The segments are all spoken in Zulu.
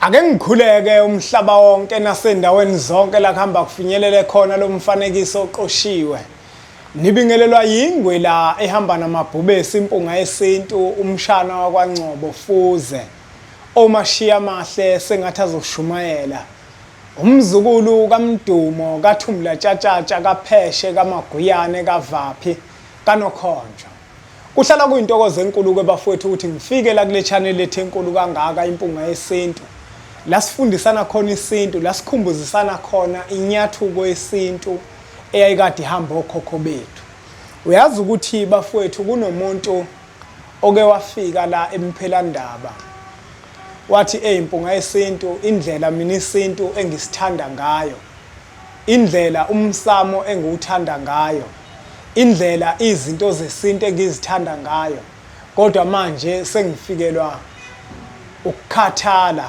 Ake ngikhuleke umhlaba wonke nasendaweni zonke la kuhamba kufinyelele khona lo mfanekiso oqoshiwe. Nibingelelwa yingwe la ehamba namabhubesi impunga yesintu umshana wakwaNgcobo Fuze. Omashiya amahle sengathi azoshumayela. Umzukulu kaMdumo kaThumla Tshatshatsha kaPheshe kaMaguyane kaVaphi kaNokhonjwa. Kuhlala kuyintokozo enkulu-ke bafowethu ukuthi ngifike la kule channel lethu enkulu kangaka Impunga Yesintu. La sifundisana khona isintu, la sikhumbuzisana khona inyathuko yesintu eyayikade ihamba okhokho bethu. Uyazi ukuthi bafowethu kunomuntu oke wafika la eMphelandaba wathi eyi Mpunga Yesintu indlela mina isintu engisithanda ngayo Indlela umsamo engiwuthanda ngayo, indlela izinto zesintu engizithanda ngayo, kodwa manje sengifikelwa ukukhathala.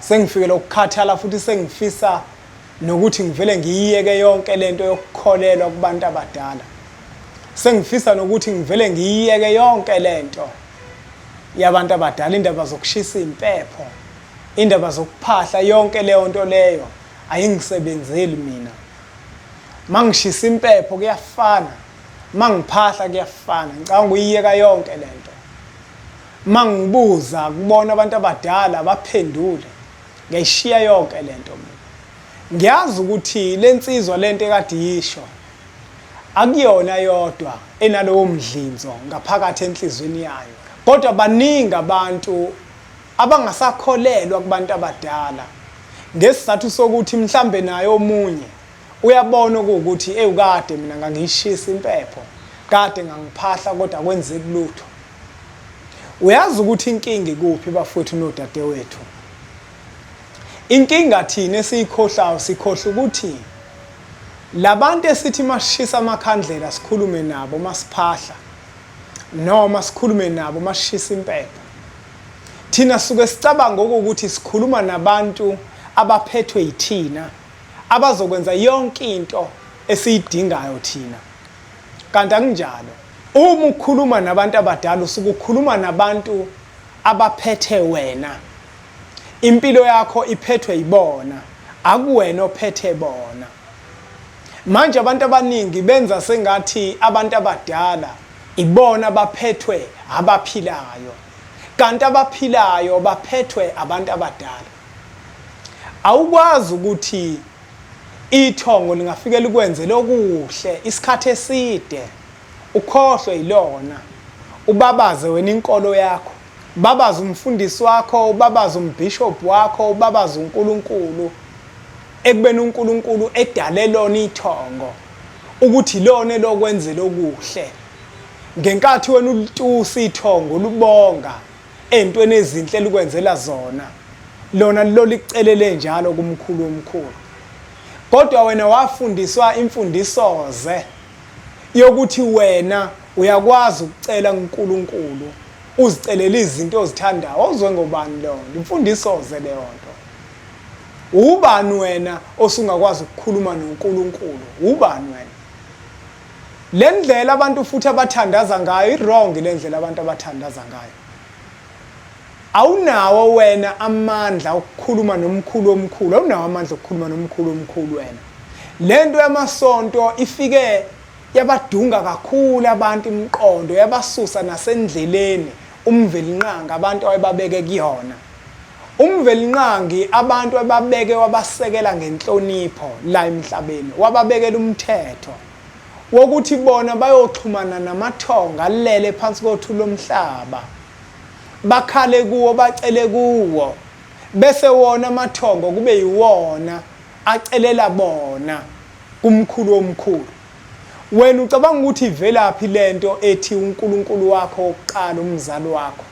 Sengifikelwa ukukhathala futhi sengifisa nokuthi ngivele ngiyiyeke yonke lento yokukholelwa kubantu abadala. Sengifisa nokuthi ngivele ngiyiyeke yonke lento yabantu abadala, indaba zokushisa impepho. Indaba zokuphahla yonke leyo nto leyo ayingisebenzeli mina. Mangishisa impepho kuyafana, mangiphahla kuyafana. Ngicabanga ukuyiyeka yonke le nto. Mangibuza kubona abantu abadala baphendule. Ngiyayishiya yonke le nto mina. Ngiyazi ukuthi le nsizwa le nto ekade iyisho akuyona yodwa enalowo mdlinzo ngaphakathi enhliziyweni yayo. Kodwa baningi abantu abangasakholelwa kubantu abadala ngesizathu sokuthi mhlambe naye omunye uyabona okuwukuthi ewu kade mina ngangiyishisa impepho kade ngangiphahla kodwa akwenzeki lutho. Uyazi ukuthi inkinga ikuphi bafowethu nodadewethu? Inkinga thina esiyikhohlayo sikhohlwa ukuthi labantu esithi masishisa amakhandlela sikhulume nabo masiphahla noma sikhulume nabo masishisa impepho Thina suke sicabanga okuwukuthi sikhuluma nabantu abaphethwe yithina, abazokwenza yonke into esiyidingayo thina. Kanti akunjalo. Uma ukhuluma nabantu abadala usuke ukhuluma nabantu abaphethe wena. Impilo yakho iphethwe yibona, akuwena ophethe bona. Manje abantu abaningi benza sengathi abantu abadala ibona abaphethwe abaphilayo. Kanti abaphilayo baphethwe abantu abadala. Awukwazi ukuthi ithongo lingafike likwenzele okuhle isikhathi eside ukhohlwe yilona ubabaze wena inkolo yakho ubabaze umfundisi wakho ubabaze umbhishobhi wakho ubabaze uNkulunkulu ekubeni uNkulunkulu edale lona ithongo ukuthi ilona elokwenzela okuhle Ngenkathi wena ulitusa ithongo ulubonga entweni ezinhle elikwenzela zona, lona lilolicelele njalo kumkhulu omkhulu. Kodwa wena wafundiswa imfundisoze yokuthi wena uyakwazi ukucela kuNkulunkulu uzicelele izinto ozithandayo. Wawuzwe ngobani leyo nto? Imfundisoze leyo nto. Ubani wena osungakwazi ukukhuluma noNkulunkulu? Ubani wena? Le ndlela abantu futhi abathandaza ngayo i-wrong le ndlela abantu abathandaza ngayo. Awunawo wena amandla okukhuluma nomkhulu omkhulu, awunawo amandla okukhuluma nomkhulu omkhulu wena. Le nto yamasonto ifike yabadunga kakhulu abantu imiqondo, yabasusa nasendleleni uMvelinqangi abantu awayebabeke kuyona. UMvelinqangi abantu wababeke wabasekela ngenhlonipho la emhlabeni, wababekela umthetho wokuthi bona bayoxhumana namathonga alele phansi kothuli lomhlaba, bakhale kuwo bacele kuwo, bese wona amathongo kube yiwona acelela bona kumkhulu womkhulu. Wena ucabanga ukuthi ivelaphi lento ethi uNkulunkulu wakho wokuqala umzali wakho?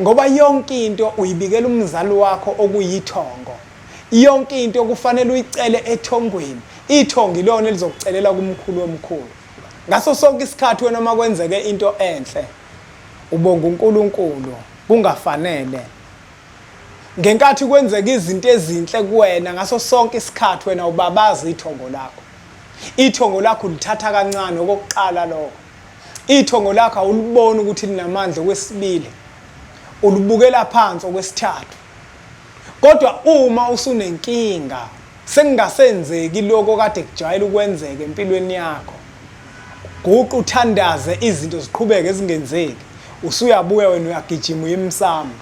Ngoba yonke into uyibikela umzali wakho okuyithongo. Yonke into kufanele uyicele ethongweni. Ithongo ilona elizokucelela kumkhulu womkhulu. Ngaso sonke isikhathi wena uma kwenzeke into enhle ubonga uNkulunkulu kungafanele. Ngenkathi kwenzeka izinto ezinhle kuwena ngaso sonke isikhathi wena ubabaza ithongo lakho. Ithongo lakho ulithatha kancane okokuqala lokho. Ithongo lakho awuliboni ukuthi linamandla okwesibili. Ulibukela phansi okwesithathu. Kodwa uma usunenkinga, sekungasenzeki lokho okade kujwayele ukwenzeka empilweni yakho, guqa uthandaze izinto ziqhubeke zingenzeki, usuyabuya wena uyagijima uye emsamo.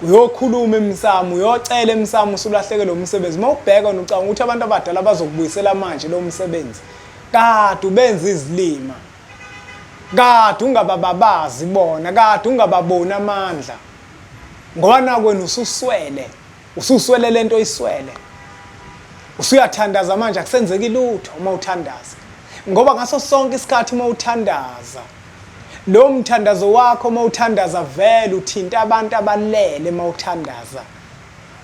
Uyokhuluma emsamo, uyocela emsamo usulahlekelwe umsebenzi. Uma ubheka wena ucabanga ukuthi abantu abadala bazokubuyisela manje lo msebenzi. Kade ubenza izilima. Kade ungabababazi bona, kade ungababoni amandla. Ngoba naku wena ususwele, ususwele lento oyiswele. Usuyathandaza manje akusenzeki lutho uma uthandaza. Ngoba ngaso sonke isikhathi uma uthandaza, lo mthandazo wakho uma uthandaza vele uthinta abantu abalele uma uthandaza.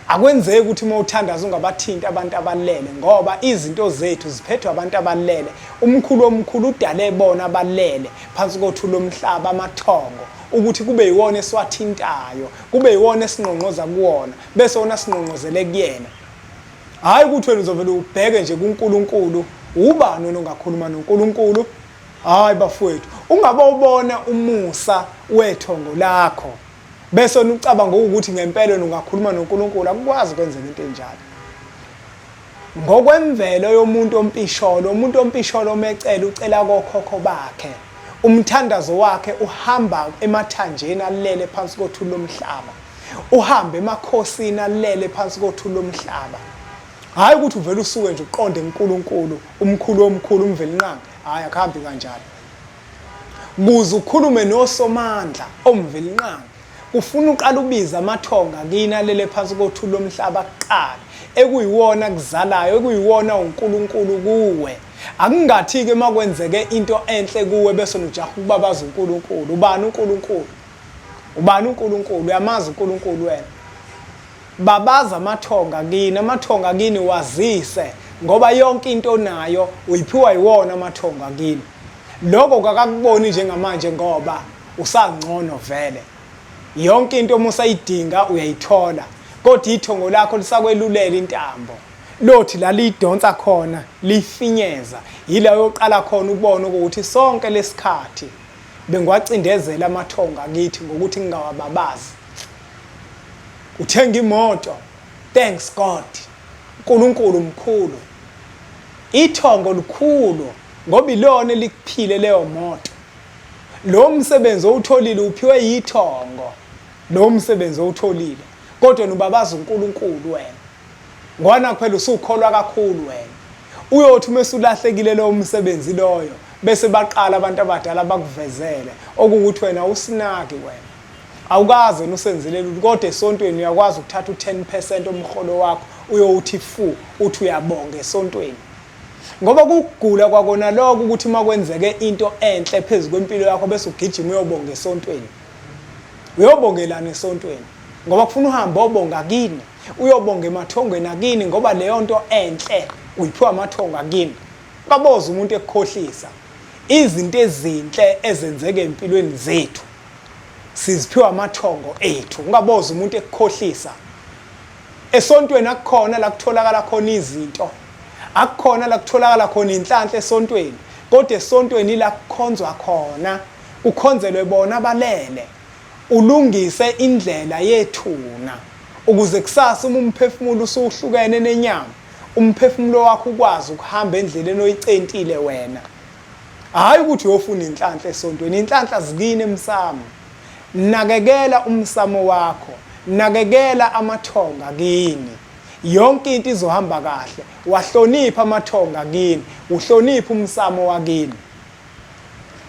Akwenzeki ukuthi uma uthandaza ungabathinti abantu abalele ngoba izinto zethu ziphethwe abantu abalele. Umkhulu omkhulu udale bona abalele phansi kothuli lomhlaba amathongo ukuthi kube yiwona esiwathintayo, kube yiwona esingqongqoza kuwona bese wona singqongqozele kuyena. Hhayi ukuthi wena uzovele ubheke nje kuNkulunkulu, ubani wena ongakhuluma noNkulunkulu? Hhayi bafowethu, ungabowubona umusa wethongo lakho. Bese wena ucabanga ukuthi ngempela wena ungakhuluma noNkulunkulu, akukwazi kwenzeka into enjalo. Ngokwemvelo yomuntu ompisholo, umuntu ompisholo uma ecela ucela kokhokho bakhe. Umthandazo wakhe uhamba emathanjeni alele phansi kothuli lomhlaba. Uhambe emakhosini alele phansi kothuli lomhlaba. Hhayi ukuthi uvele usuke nje uqonde kuNkulunkulu, umkhulu omkhulu, uMvelinqangi. Hhayi akuhambi kanjalo. Kuze ukhulume noSomandla oMvelinqangi kufuna uqale ubize amathonga kini alele phansi kothuli lomhlaba kuqala ekuyiwona akuzalayo ekuyiwona uNkulunkulu kuwe. Akungathi-ke uma kwenzeke into enhle kuwe bese ujaha ukubabaza uNkulunkulu. Ubani uNkulunkulu? Ubani uNkulunkulu? Uyamazi uNkulunkulu wena? Babaza amathonga kini, amathonga kini wazise ngoba yonke into onayo uyiphiwa yiwona amathonga kini. Lokho kakakuboni njengamanje ngoba usangcono vele. Yonke into uma usayidinga uyayithola kodwa ithongo lakho lisakwelulela intambo. Lothi la liyidonsa khona liyifinyeza yila uyoqala khona ukubona ukuthi sonke lesikhathi bengiwacindezela amathonga akithi ngokuthi ngingawababazi. Uthenga imoto. Thanks God. uNkulunkulu mkhulu. Ithongo likhulu ngoba ilona elikuphile leyo moto. Lo msebenzi owutholile uphiwe yithongo. Lo msebenzi owutholile. Kodwa ubabaza uNkulunkulu wena. Ngoba phela usukholwa kakhulu wena. Uyothi uma usulahlekile lowo msebenzi loyo bese baqala abantu abadala bakuvezele okuwukuthi wena usinaki wena. Awukaze wena usenzele lutho kodwa esontweni uyakwazi ukuthatha u-10 percent omholo wakho uyowuthi fu uthi uyabonga esontweni. Ngoba kukugula kwakona lokho ukuthi uma kwenzeke into enhle phezu kwempilo yakho bese ugijima uyobonga esontweni. Uyobongelana esontweni ngoba kufuna uhambe obonga kini, uyobonga emathongweni akini ngoba leyo nto enhle uyiphiwa amathongo akini. Baboza umuntu ekukhohlisa izinto ezinhle ezenzeka empilweni zethu. Siziphiwa amathongo ethu. Ungaboza umuntu ekukhohlisa. Esontweni akukhona la kutholakala khona izinto. Akukhona la kutholakala khona inhlanhla esontweni. Kodwa esontweni ila kukhonzwa khona. Kukhonzelwe bona abalele. Ulungise indlela yethuna ukuze kusasa uma umphefumulo usuhlukene nenyama, umphefumulo wakho ukwazi ukuhamba endleleni oyicentile wena. Hhayi ukuthi uyofuna inhlanhla esontweni, inhlanhla zikini emsamo. Nakekela umsamo wakho, nakekela amathonga kini. Yonke into izohamba kahle. Wahlonipha amathonga kini, uhloniphe umsamo wakini.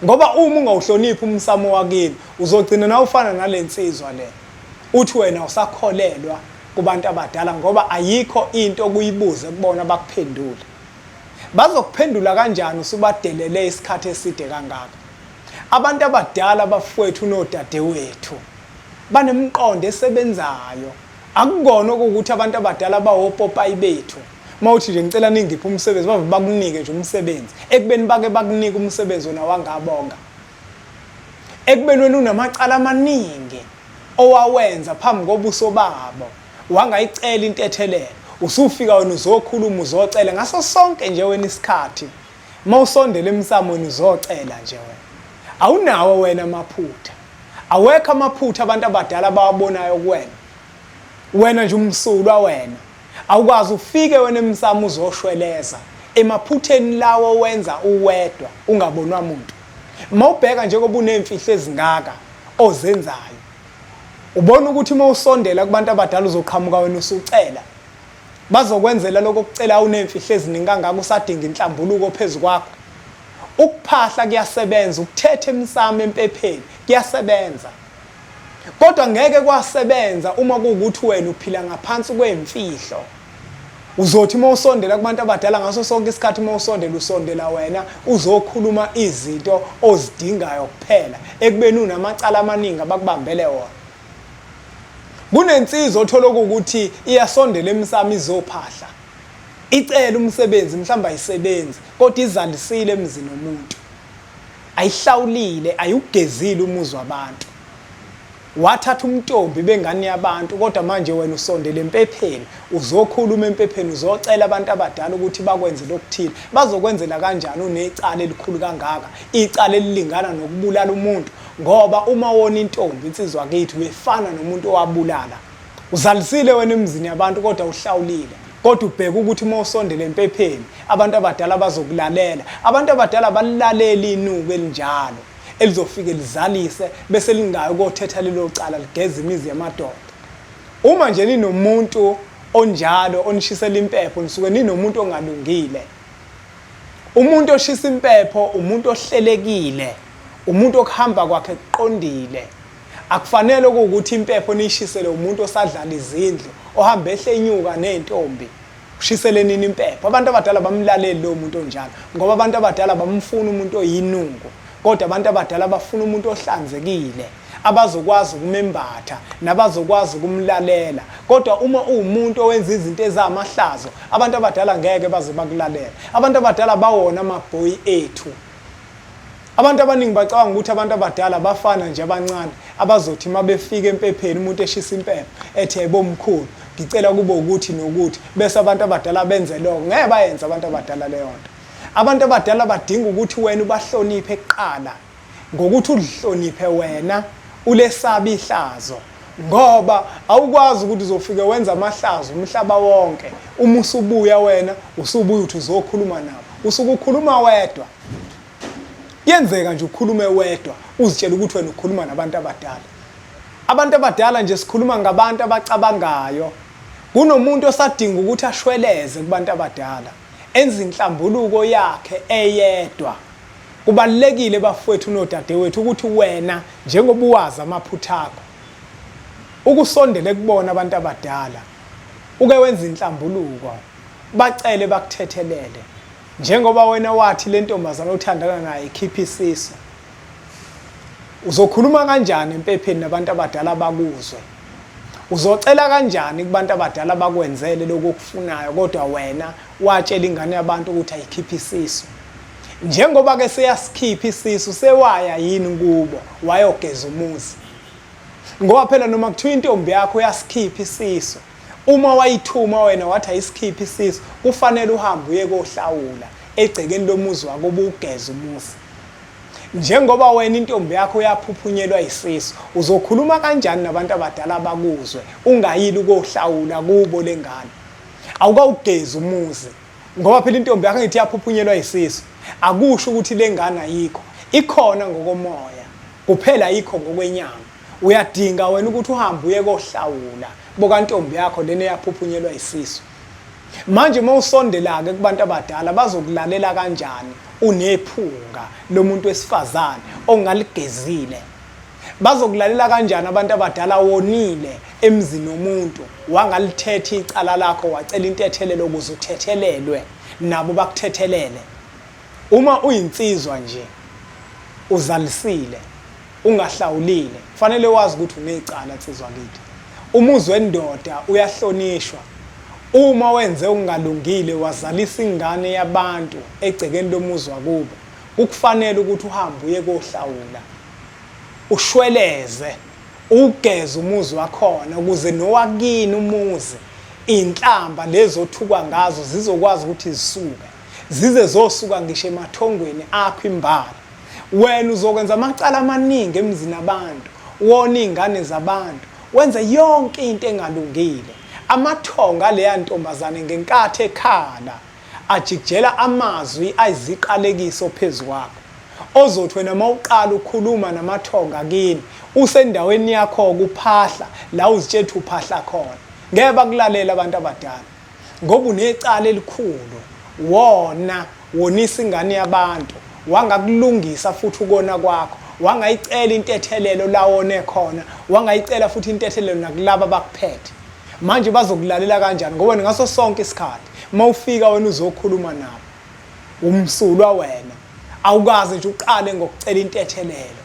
Ngoba uma ungawuhloniphi umsamo wakini, uzogcina nawe ufana nale nsizwa le. Uthi wena usakholelwa kubantu abadala ngoba ayikho into okuyibuze kubona bakuphendule. Bazokuphendula kanjani usubadelele isikhathi eside kangaka? Abantu abadala bafowethu nodadewethu banemiqondo esebenzayo. Akukona okuwukuthi abantu abadala bawopopayi bethu. Uma uthi nje ngicela ningiphe umsebenzi bave bakunike nje umsebenzi. Ekubeni bake bakunike umsebenzi wena wangabonga. Ekubeni wena unamacala amaningi owawenza phambi kobuso babo. Wangayicela intethelelo. Usufika wena uzokhuluma uzocela ngaso sonke nje wena isikhathi. Uma usondela emsamo wena uzocela nje wena. Awunawo wena amaphutha. Awekho amaphutha abantu abadala abawabonayo kuwena. Wena nje umsulwa wena. Awukwazi ufike wena emsamo uzoshweleza emaphutheni lawo wenza uwedwa ungabonwa muntu. Mawubheka njengoba unemfihlo ezingaka ozenzayo. Ubona ukuthi uma usondela kubantu abadala uzoqhamuka wena usucela. Bazokwenzela lokho okucela unemfihlo eziningi kangaka usadinga inhlambuluko phezu kwakho. Ukuphahla kuyasebenza, ukuthetha emsamo empepheni kuyasebenza. Kodwa ngeke kwasebenza uma kuwukuthi wena uphila ngaphansi kwemfihlo. Uzothi uma usondela kubantu abadala ngaso sonke isikhathi uma usondela usondela wena uzokhuluma izinto ozidingayo kuphela ekubeni unamacala amaningi abakubambele wona. Kunensizwa othola ukuthi iyasondela emsamo izophahla. Icela umsebenzi mhlawumbe ayisebenzi kodwa izalisile emzini womuntu. Ayihlawulile ayiwugezile umuzi wabantu. Wathatha umntombi bengane yabantu kodwa manje wena usondele empepheni uzokhuluma empepheni uzocela abantu abadala ukuthi bakwenzele okuthile. Bazokwenzela kanjani unecala elikhulu kangaka, icala elilingana nokubulala umuntu ngoba uma wona intombi insizwa kithi uyefana nomuntu owabulala. Uzalisile wena emzini yabantu kodwa uhlawulile. Kodwa ubheke ukuthi uma usondela empepheni abantu abadala bazokulalela. Abantu abadala abalilaleli inuku elinjalo elizofike lizalise bese lingayi ukothetha lelo cala ligeza imizi yamadoda. Uma nje ninomuntu onjalo onishisela impepho nisuke ninomuntu ongalungile. Umuntu oshisa impepho umuntu ohlelekile, umuntu okuhamba kwakhe kuqondile. Akufanele okuwukuthi impepho niyishisele umuntu osadlala izindlu, ohamba ehle enyuka nezintombi. Ushisele nini impepho? Abantu abadala bamlaleli lowo muntu onjalo, ngoba abantu abadala bamfuna umuntu oyinuku, kodwa abantu abadala bafuna umuntu ohlanzekile, abazokwazi ukumembatha nabazokwazi ukumlalela. Kodwa uma uwumuntu owenza izinto ezamahlazo, abantu abadala ngeke baze bakulalela. Abantu abadala bawona amabhoyi ethu. Abantu abaningi bacabanga ukuthi abantu abadala abafana nje abancane abazothi uma befika empepheni umuntu eshisa impepho ethi yebo mkhulu ngicela kube ukuthi nokuthi bese abantu abadala benze lokho. Ngeke bayenze abantu abadala leyo nto. Abantu abadala badinga ukuthi wena ubahloniphe kuqala ngokuthi ulihloniphe wena ulesabe ihlazo ngoba awukwazi ukuthi uzofike wenza amahlazo umhlaba wonke uma usubuya wena usubuya uthi uzokhuluma nabo usuke ukhuluma wedwa. Kuyenzeka nje ukhulume wedwa uzitshela ukuthi wena ukhuluma nabantu abadala. Abantu abadala nje sikhuluma ngabantu abacabangayo. Kunomuntu osadinga ukuthi ashweleze kubantu abadala, enze inhlambuluko yakhe eyedwa. Kubalulekile bafowethu nodadewethu ukuthi wena njengoba uwazi amaphutha akho, ukusondele kubona abantu abadala, uke wenze inhlambuluko, bacele bakuthethelele. Njengoba wena wathi lentombazane othandana naye ikhipha isisu. Uzokhuluma kanjani empepheni nabantu abadala bakuzwe? Uzocela kanjani kubantu abadala bakwenzele lokhu okufunayo kodwa wena watshela ingane yabantu ukuthi ayikhiphe isisu? Njengoba ke seyasikhipha isisu sewaya yini kubo wayogeza umuzi? Ngoba phela noma kuthiwa intombi yakho yasikhipha isisu Uma wayithuma wena wathi ayisikhiphe isisu, kufanele uhambe uye kohlawula egcekeni lomuzi wakubo ugeze umuzi. Njengoba wena intombi yakho yaphuphunyelwa isisu, uzokhuluma kanjani nabantu abadala bakuzwe ungayile ukohlawula kubo lengane? Awukawugezi umuzi ngoba phela intombi yakho ngithi yaphuphunyelwa isisu, akusho ukuthi lengane ayikho. Ikhona ngokomoya, kuphela ayikho ngokwenyama. Uyadinga wena ukuthi uhambe uye kohlawula bokantombi yakho lena eyaphuphunyelwa isisu. Manje uma usondela-ke kubantu abadala bazokulalela kanjani unephunga lomuntu wesifazane ongaligezile? Bazokulalela kanjani abantu abadala wonile emzini womuntu wangalithetha icala lakho wacela intethelelo ukuze uthethelelwe nabo bakuthethelele? Uma uyinsizwa nje uzalisile ungahlawulile kufanele wazi ukuthi unecala nsizwa kithi. Umuzi wendoda uyahlonishwa. Uma wenze okungalungile wazalisa ingane yabantu egcekeni lomuzi wakubo, kukufanele ukuthi uhambe uye kohlawula. Ushweleze, uwugeze umuzi wakhona ukuze nowakini umuzi inhlamba lezi othukwa ngazo zizokwazi ukuthi zisuke. Zize zosuka ngisho emathongweni akho imbala. Wena uzokwenza amacala amaningi emzini abantu, wona iy'ngane zabantu, Wenze yonke into engalungile. Amathonga aleya ntombazane ngenkathi ekhala ajikijela amazwi ayiziqalekiso phezu kwakho. Ozothi wena mawuqala ukhuluma namathonga kini usendaweni yakho-ke uphahla la uzitshela ukuthi uphahla khona. Ngeke bakulalele abantu abadala ngoba unecala elikhulu. Wona wonisa ingane yabantu wangakulungisa futhi ukona kwakho wangayicela intethelelo la wone khona wangayicela futhi intethelelo nakulaba abakuphethe. Manje bazokulalela kanjani ngoba wena ngaso sonke isikhathi mawufika wena uzokhuluma nabo umsulwa wena awukaze nje uqale ngokucela intethelelo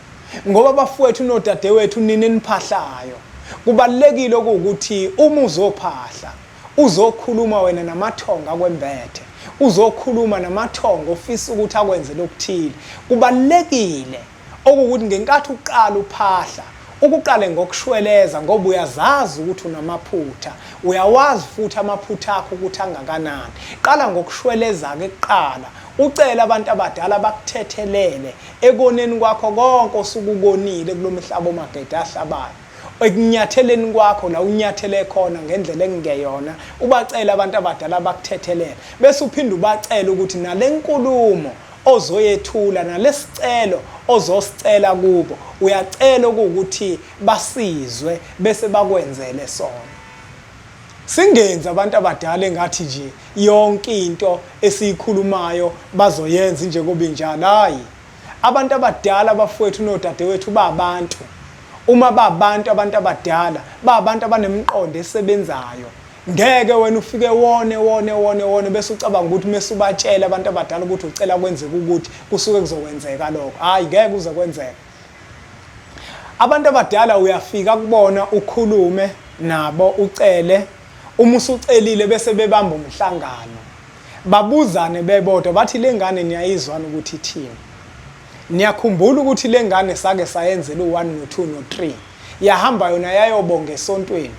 ngoba bafowethu nodadewethu nini eniphahlayo kubalulekile okuwukuthi uma uzophahla uzokhuluma wena namathonga akwembethe uzokhuluma namathonga ofisa ukuthi akwenzele okuthile kubalulekile Okuwukuthi ngenkathi uqala uphahla, ukuqale ngokushweleza ngoba uyazazi ukuthi unamaphutha, uyawazi futhi amaphutha akho ukuthi angakanani. Qala ngokushweleza-ke kuqala, ucele abantu abadala bakuthethelele ekoneni kwakho konke osuke ukonile kulo mhlaba omagede ahlabayo. Ekunyatheleni kwakho la unyathele khona ngendlela ekungeyona, ubacele abantu abadala bakuthethelele. Bese uphinde ubacele ukuthi nale nkulumo ozoyethula nalesicelo ozosicela kubo uyacela okuwukuthi basizwe bese bakwenzele sona. Singenzi abantu abadala engathi nje yonke into esiyikhulumayo bazoyenza njengoba injalo. Hayi, abantu abadala bafowethu nodadewethu babantu. Uma babantu abantu abadala babantu abanemiqondo esebenzayo. Ngeke wena ufike wone wone wone wone bese ucabanga ukuthi mese ubatshela abantu abadala ukuthi ucela kwenzeke ukuthi kusuke kuzokwenzeka lokho. Hayi ngeke kuze kwenzeke. Abantu abadala uyafika kubona ukhulume nabo ucele uma usucelile bese bebamba umhlangano. Babuzane bebodwa bathi lengane niyayizwana ukuthi ithini. Niyakhumbula ukuthi lengane sake sayenzela u1 no2 no3. Yahamba yona yayobonga esontweni.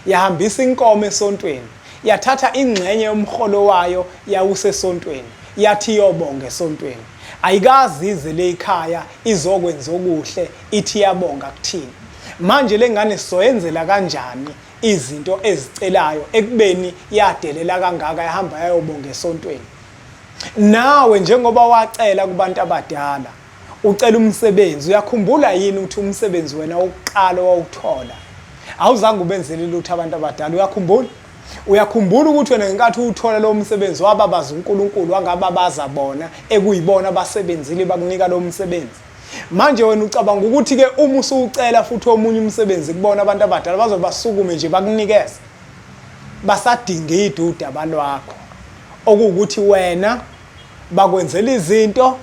Yahambisa inkomo esontweni, yathatha ingxenye yomholo wayo yawusa esontweni, yathi iyobonga esontweni. Ayikaze ize le ikhaya izokwenza okuhle ithi iyabonga kuthina. Manje lengane sizoyenzela kanjani izinto ezicelayo ekubeni yadelela kangaka yahamba yayobonga esontweni? Nawe njengoba wacela kubantu abadala Ucela umsebenzi, uyakhumbula yini ukuthi umsebenzi wena wokuqala owawuthola awuzange ubenzele lutho abantu abadala? Uyakhumbula? Uyakhumbula ukuthi wena ngenkathi uwuthola lowo msebenzi wababaza uNkulunkulu wangababaza bona ekuyibona abasebenzile bakunika lowo msebenzi? Manje wena ucabanga ukuthi-ke uma usuwucela futhi omunye umsebenzi kubona abantu abadala bazobe basukume nje bakunikeze? Basadingida udaba lwakho okuwukuthi wena bakwenzela izinto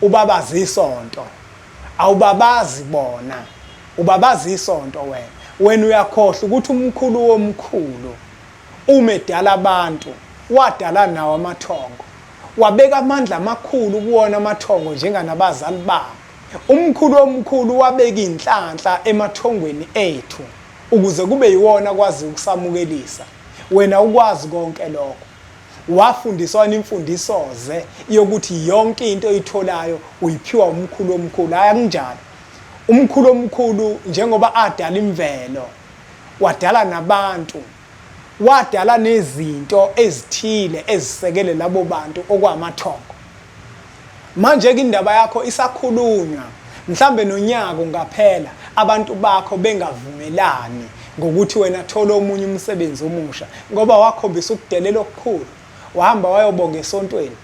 Ubabaza isonto. Awubabazi bona. Ubabaza isonto wena. Wena uyakhohlwa ukuthi umkhulu womkhulu uma edala abantu wadala nawo amathongo. Wabeka amandla amakhulu kuwona amathongo njenganabazali babo. Umkhulu womkhulu wabeka inhlanhla emathongweni ethu ukuze kube yiwona akwazi ukusamukelisa. Wena ukwazi konke lokho. Wafundiswa imfundiso-ze yokuthi yonke into oyitholayo uyiphiwa umkhulu omkhulu. Hhayi, akunjalo. Umkhulu omkhulu njengoba adala imvelo, wadala nabantu, wadala nezinto ezithile ezisekele labo bantu okwamathongo. Manje-ke indaba yakho isakhulunywa, mhlambe nonyaka ungaphela abantu bakho bengavumelani ngokuthi wena thola omunye umsebenzi omusha ngoba wakhombisa ukudelela okukhulu, wahamba wayobonga esontweni.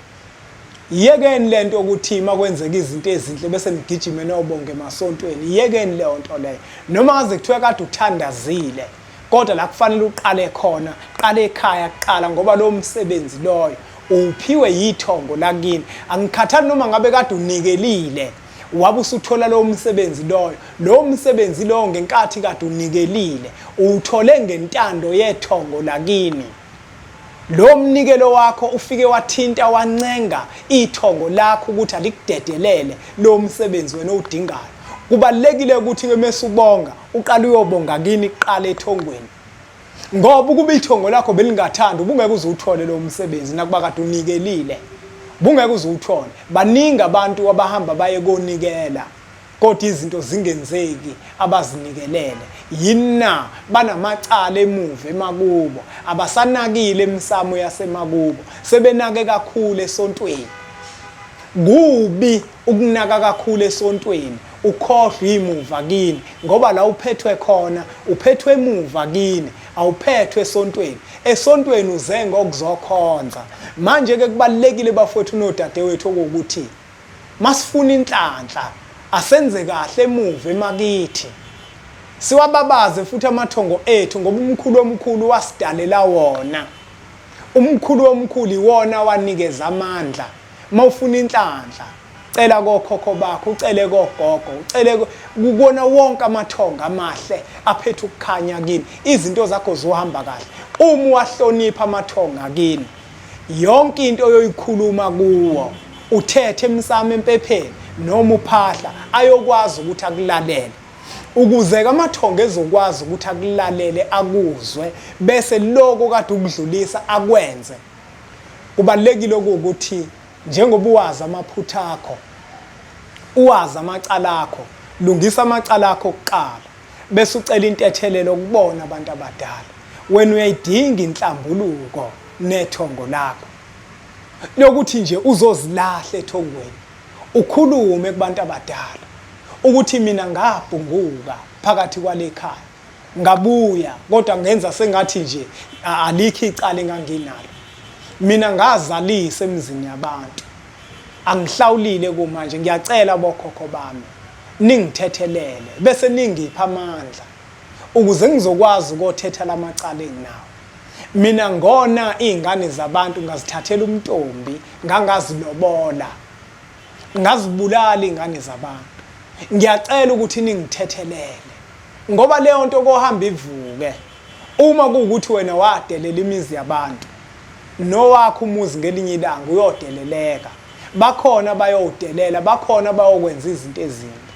Yiyekeni le nto yokuthi uma kwenzeka izinto ezinhle bese nigijime niyobonga emasontweni. Yiyekeni leyo nto leyo. Noma ngaze kuthiwe kade uthandazile kodwa la kufanele uqale khona, qala ekhaya kuqala ngoba lowo msebenzi loyo uwuphiwe yithongo lakini. Angikhathali noma ngabe kade unikelile wabe usuthola lowo msebenzi loyo. Lowo msebenzi lowo ngenkathi kade unikelile uwuthole ngentando yethongo lakini. Lowo mnikelo wakho ufike wathinta wancenga ithongo lakho ukuthi alikudedelele lowo msebenzi wena owudingayo. Kubalulekile ukuthi-ke mese ubonga uqale uyobonga kini kuqala ethongweni. Ngoba ukuba ithongo lakho belingathandi ubungeke uze uwuthole lowo msebenzi nakuba kade unikelile. Ubungeke uze uwuthole. Baningi abantu abahamba baye konikela. Kodwa izinto zingenzeki abazinikelele. Yini na? Banamacala emuva emakubo. Abasanakile emisamo yasemakubo. Sebenake kakhulu esontweni. Kubi ukunaka kakhulu esontweni ukhohlwe imuva kini ngoba la uphethwe khona uphethwe emuva kini awuphethwe esontweni. Esontweni uze ngokuzokhonza. Manje ke kubalulekile bafowethu nodadewethu okuwukuthi Masifuna inhlanhla asenze kahle emuva emakithi. Siwababaze futhi amathongo ethu ngoba umkhulu omkhulu wasidalela wona. Umkhulu omkhulu iwona wanikeza amandla. Mawufuna inhlanhla cela kokhokho bakho, ucele kogogo, ucele kuwona wonke amathongo amahle aphethe ukukhanya kini. Izinto zakho zohamba kahle uma uwahlonipha amathongo akini. Yonke into oyoyikhuluma kuwo uthethe emsamo empepheni noma uphahla ayokwazi ukuthi akulalele. Ukuze-ke amathongo ezokwazi ukuthi akulalele akuzwe bese lokho kade ukudlulisa akwenze. Kubalulekile okuwukuthi njengoba uwazi amaphutha akho, uwazi amacala akho, lungisa amacala akho kuqala. Bese ucela intethelelo kubona abantu abadala. Wena uyayidinga inhlambuluko nethongo lakho lokuthi nje uzozilahla ethongweni ukhulume kubantu abadala ukuthi mina ngabhunguka phakathi kwale khaya ngabuya kodwa ngenza sengathi nje alikho icala enganginalo mina ngazalisa emizini yabantu angihlawulile kumanje ngiyacela bokhokho bami ningithethelele bese ningipha amandla ukuze ngizokwazi ukothetha lamacala enginawo. Mina ngona iy'ngane zabantu ngazithathela umntombi ngangazilobola ngazibulala iy'ngane zabantu. Ngiyacela ukuthi ningithethelele ngoba leyo nto kohamba ivuke uma kuwukuthi wena wadelela imizi yabantu nowakho umuzi ngelinye ilanga uyodeleleka. Bakhona abayowudelela, bakhona abayokwenza izinto ezimbi.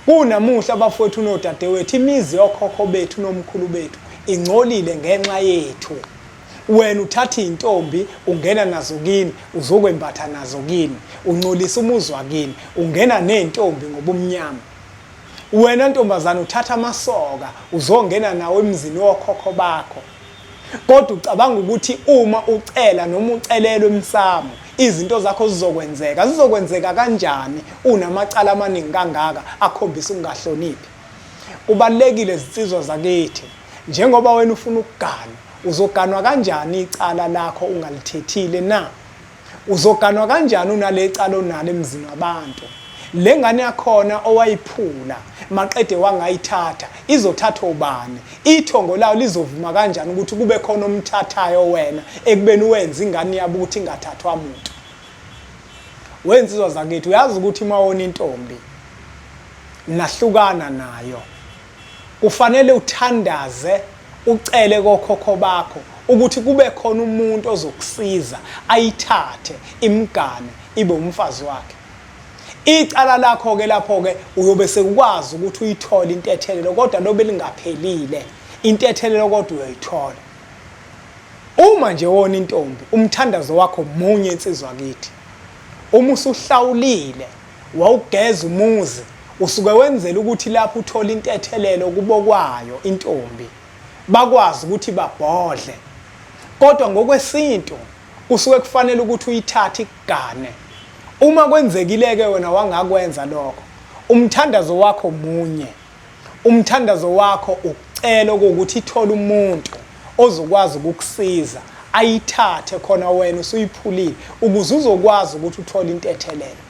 Kunamuhla bafowethu nodadewethu, imizi yokhokho bethu nomkhulu bethu ingcolile ngenxa yethu. Wena uthatha iy'ntombi ungena nazo kini, uzokwembatha nazo kini, ungcolisa umuzi wakini, ungena ney'ntombi ngobumnyama. Wena ntombazane uthatha amasoka uzongena nawo emzini wokhokho bakho. Kodwa ucabanga ukuthi uma ucela noma ucelelwe emsamo izinto zakho zizokwenzeka. Zizokwenzeka kanjani unamacala amaningi kangaka akhombisa ukungahloniphi? Kubalulekile zinsizwa zakithi, njengoba wena ufuna ukuganwa, uzoganwa kanjani icala lakho ungalithethile na? Uzoganwa kanjani unalecala onalo emzini wabantu? Le ngane yakhona owayiphula maqede wangayithatha izothathwa ubani? Ithongo layo lizovuma kanjani ukuthi kube khona omthathayo wena ekubeni wenza ingane yabo ukuthi ingathathwa muntu? Wensizwa zakithi uyazi ukuthi uma wona intombi nahlukana nayo Kufanele uthandaze ucele kokhokho bakho ukuthi kube khona umuntu ozokusiza ayithathe imgane ibe umfazi wakhe. Icala lakho-ke lapho-ke uyobe sekukwazi ukuthi uyithole intethelelo kodwa lobe lingaphelile intethelelo kodwa uyoyithola. Uma nje wona intombi umthandazo wakho munye insizwa kithi. Uma usuhlawulile Wawugeza umuzi, usuke wenzela ukuthi lapho uthola intethelelo kubo kwayo intombi, bakwazi ukuthi babhodle. Kodwa ngokwesintu kusuke kufanele ukuthi uyithathe ikugane. Uma kwenzekile-ke wena wangakwenza lokho, umthandazo wakho munye. Umthandazo wakho ukucela okuwukuthi ithole umuntu ozokwazi ukukusiza ayithathe khona wena usuyiphulile ukuze uzokwazi ukuthi uthole intethelelo.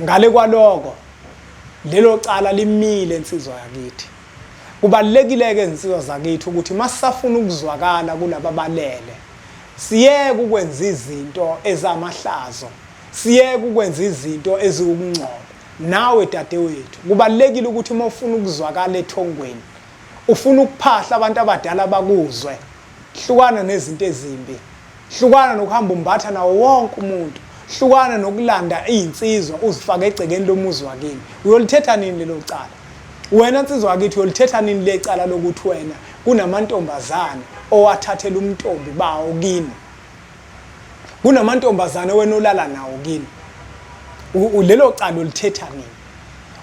Ngale kwaloko lelo cala limile insizwa yakithi. Kubalulekile-ke izinsizwa zakithi ukuthi masisafuna ukuzwakala kulaba balele siyeke ukwenza izinto ezamahlazo, siyeke ukwenza izinto eziwukungcola. Nawe dadewethu kubalulekile ukuthi uma ufuna ukuzwakala ethongweni, ufuna ukuphahla abantu abadala bakuzwe, hlukana nezinto ezimbi. Hlukana nokuhamba umbatha nawo wonke umuntu. Hlukana nokulanda izinsizwa uzifake egcekeni lomuzi wakini. Uyolithetha nini lelo cala? Wena nsizwa wakithi uyolithetha nini lecala lokuthi wena kunamantombazane owathathela umntombi bawo kini? Kunamantombazane wena olala nawo kini. Lelo cala ulithetha nini?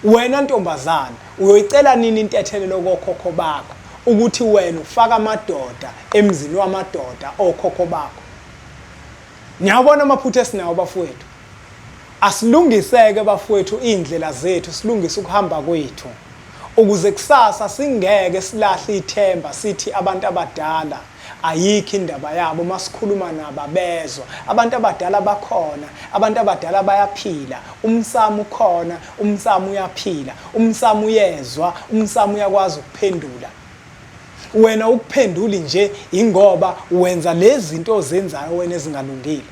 Wena ntombazane uyoyicela nini intethelelo kokhokho bakho ukuthi wena ufaka amadoda emzini wamadoda okhokho bakho? Niyawabona amaphutha esinawo bafowethu? Asilungiseke bafowethu iy'ndlela zethu, silungise ukuhamba kwethu ukuze kusasa singeke silahle ithemba sithi abantu abadala ayikho indaba yabo masikhuluma nabo abezwa. Abantu abadala bakhona, abantu abadala bayaphila, umsamo ukhona, umsamo uyaphila, umsamo uyezwa, umsamo uyakwazi ukuphendula. Wena ukuphenduli nje ingoba wenza lezi zinto ozenzayo wena ezingalungile.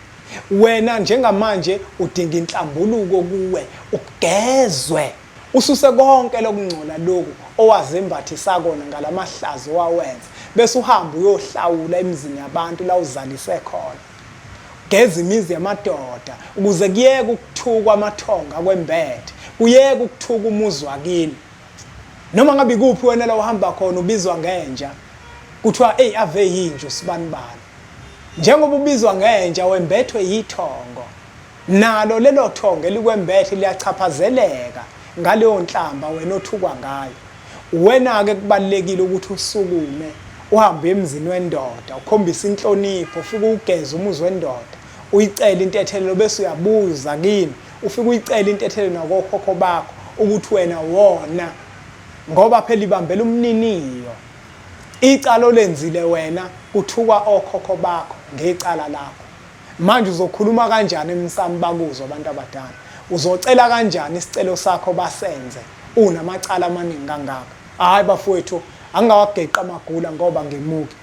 Wena njengamanje udinga inhlambuluko kuwe, ugezwe. Ususe konke lokungcola lokhu owazembathisa kona ngalamahlazo owawenza, bese uhamba uyohlawula emizini yabantu la uzalise khona. Geza imizi yamadoda ukuze kuyeke ukuthukwa amathonga kwembethe, kuyeke ukuthuka umuzi wakini. Noma ngabe ikuphi wena la uhamba khona ubizwa ngenja, kuthiwa eyi ave yinja usibanibani. Njengoba ubizwa ngenja wembethwe yithongo. Nalo lelo thongo elikwembethe liyachaphazeleka ngaleyo nhlamba wena othukwa ngayo. Uwena-ke kubalulekile ukuthi usukume uhambe uye emzini wendoda ukhombise inhlonipho, ufike uwugeze umuzi wendoda, uyicele intethelelo bese uyabuya uza kimi, ufike uyicele intethelelo nakokhokho bakho ukuthi wena wona ngoba phela ibambela umniniyo. Icala olenzile wena kuthukwa okhokho bakho ngecala lakho. Manje uzokhuluma kanjani emsamo bakuzwa abantu abadala? Uzocela kanjani isicelo sakho basenze unamacala amaningi kangaka? Hhayi bafowethu angingawageqi amagula ngoba ngemuki.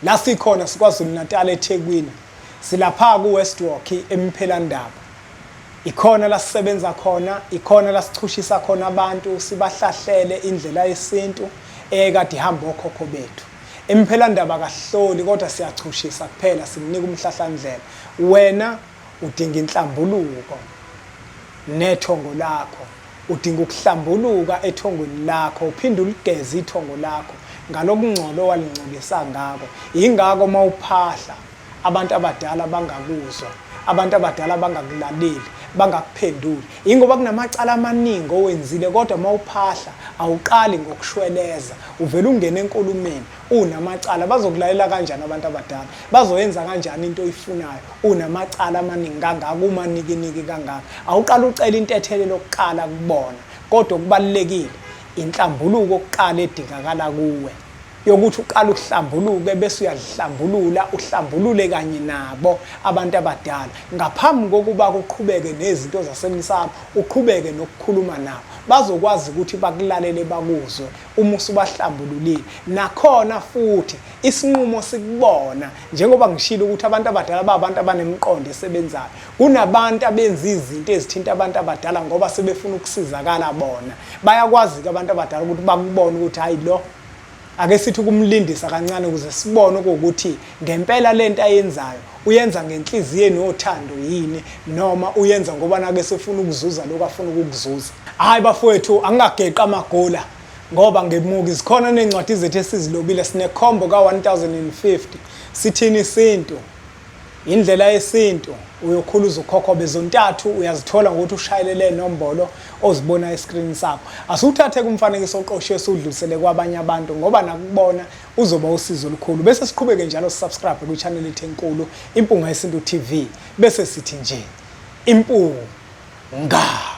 La sikhona siKwaZulu-Natal eThekwini. Silapha ku-West Walk eMphelandaba. Ikhona la sisebenza khona, ikhona la sichushisa khona abantu sibahlahlele indlela yesintu eyayikade ihamba okhokho bethu. Emphelandaba kasihloli kodwa siyachushisa kuphela sikunika umhlahlandlela. Wena udinga inhlambuluko nethongo lakho. Udinga ukuhlambuluka ethongweni lakho uphinde uligeze ithongo lakho ngalokungcola owalingcolisa ngako. Yingakho uma uphahla abantu abadala bangakuzwa, abantu abadala bangakulaleli, bangakuphenduli. Yingoba kunamacala amaningi owenzile kodwa uma uphahla awuqali ngokushweleza, uvele ungene enkulumeni unamacala. Bazokulalela kanjani abantu abadala? Bazoyenza kanjani into oyifunayo unamacala amaningi kangaka, umanikiniki kangaka? Awuqale ucele intethelelo kuqala kubona. Kodwa okubalulekile inhlambuluko kuqala edingakala kuwe. Yokuthi uqale uhlambuluke bese uyazihlambulula uhlambulule kanye nabo abantu abadala ngaphambi kokuba kuqhubeke nezinto zasemsamo uqhubeke nokukhuluma nabo bazokwazi ukuthi bakulalele bakuzwe uma usubahlambululile nakhona futhi isinqumo sikubona njengoba ngishilo ukuthi abantu abadala babantu abanemiqondo esebenzayo kunabantu abenza izinto ezithinta abantu abadala ngoba sebefuna ukusizakala bona bayakwazi-ke abantu abadala ukuthi bakubone ukuthi hayi lo ake sithi ukumlindisa kancane ukuze sibone ukuthi ngempela lento ayenzayo uyenza ngenhliziyo enothando yini noma uyenza ngoba nake sefuna ukuzuza lokhu afuna ukukuzuza. Hayi bafowethu angingageqi amagula ngoba ngemuki zikhona nezincwadi zethu esizilobile sinekhombo ka-1050 sithini isintu Indlela yesintu uyokhula uze ukhokhobe zontathu uyazithola ngokuthi ushayele le nombolo ozibona eskrini sakho. Asiwuthathe kumfanekiso oqoshiwe siwudlulisele kwabanye abantu ngoba nakubona uzoba usizo olukhulu. Bese siqhubeke njalo sisubscribe kwi-channel ethu enkulu Impunga Yesintu TV bese sithi nje Impunga.